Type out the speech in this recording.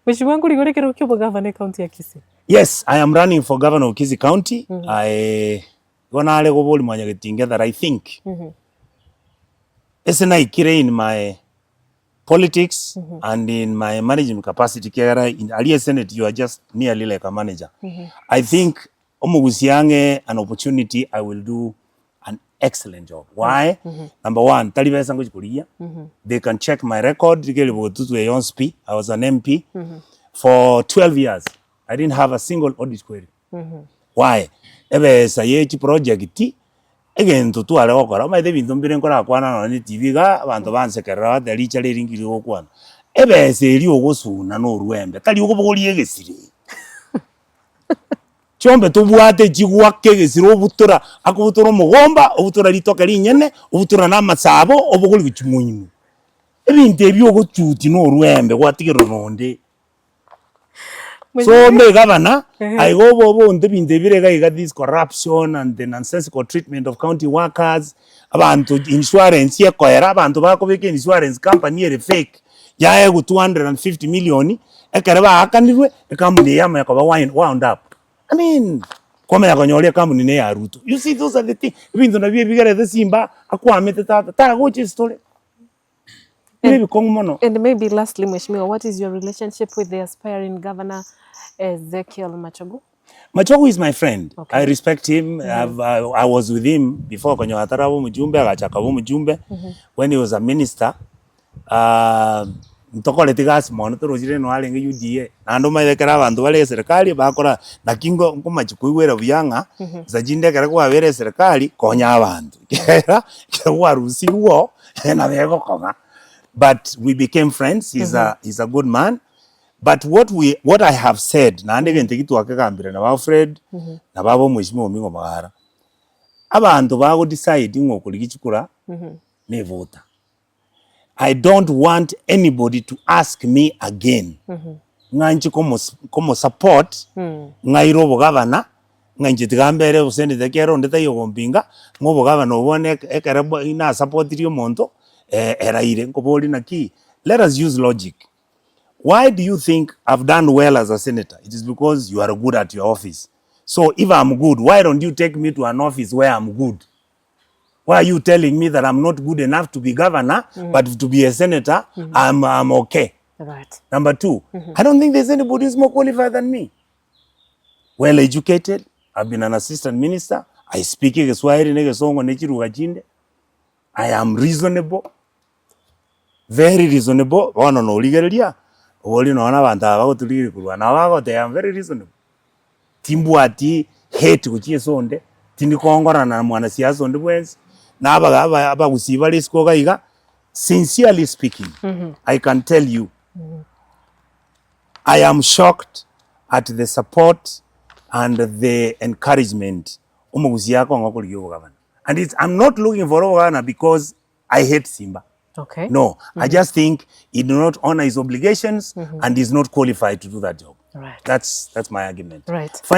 Mheshimiwa nkorigore ekerogo kia obogavana ecounty ya Kisii. Yes, I am running for governor of Kisii County. I igo nare koboria mwanyagetinga that I think ase naikire in my politics and in my management capacity ekiagera in aria esenate you are just nearly like a manager. I think omogusia ang'e an opportunity I will do an excellent job. Why? Number one, tari besa ngochi korigia, they can check my record, rigerio botutu eye yonsi pi, I was an MP for 12 years, I didn't have a single audit query. Why? Ebesa ye chiproject, egento tware gokora, omanyete ebinto mbire nkorakwana nonye na etibi igaa, abanto bansekerera bateba richa riri nki rigokwana. Ebesa eria ogosuna na orwembe, tari okobogoria egesire. Chiombe tobwate chigwaka egesire obutora, akobutora omogomba, obutora ritoke rinyene, obutora na amasabo, obogoria gochia moino. Ebinto ebi ogochutia na orwembe gwatigerwa na onde. So mbe gavana, aiga obe obonto ebinto ebi bire iga iga this corruption and the nonsensical treatment of county workers, abanto insurance ekoera, abanto bakobeka insurance company ere fake, yaegwa 250 million, ekero baakanirwe, ekampuni eye yamanya koba wound up. I mean, kwamanya konyora ekampuni ne ya Ruto. You see those are the things, ebinto nabio ebigerete simba akwamete tata, tagocha esitore. Bire ebikong'u mono. And maybe lastly Mheshimiwa, what is your relationship with the aspiring governor Ezekiel Machogu? Machogu is my friend. Okay. I respect him. I've, I, I was with him before konyora ataraba omojumbe agacha akaba omojumbe when he was a minister. Uh, ntokoreti gasi mono torochire no arenge UDA naende omanyete ekero abanto bare eserikari bakora naki nko nkomachi koigwera buya ng'a nsa chinde ekero kwabere eserikari konya abanto ekiagera ekero kwarusigwe oo nabo egokong'a but we became friends he's a, he's a good man but what we what I have said naende egento ekio twakegambire nabo Alfred nabo abe omweshimiwa Omingo Magara abanto bago decide ng'a okorigia chikura na evoter. I don't want anybody to ask me again ng'a inche komo support ng'aire obogavana ng'a inche tiga mbere gose ekero onde taiyo ogompinga ng'a obogavana obwo bone ekero nasapotirie omonto eraire nkoborie naki let us use logic why do you think I've done well as a senator it is because you are good at your office so if I'm good why don't you take me to an office where I'm good Why are you telling me that I'm not good enough to be governor, but to be a senator, I'm, I'm okay? Right. Number 2 I don't think there's anybody who's more qualified than me. Well educated, I've been an assistant minister, I speak Egeswahili na Egesongo ne chiruga chinde. I am reasonable, very reasonable, bono norigereria, oborie nonya na abanto aba bagotorigereria korwa nabo bagoteba I'm very reasonable. Timbwati hate gochia ase onde, tindi kongorana na mwanasiasa onde bwensi, na aba aba abagusii bare isiko iga iga, sincerely speaking, I can tell you, I am shocked at the support and the encouragement omogusii akong'a korigia obogabana. And it's I'm not looking for obogabana because I hate Simba. Okay. No, I just think he do not honor his obligations and he's not qualified to do that job. Right. That's, that's my argument. Right.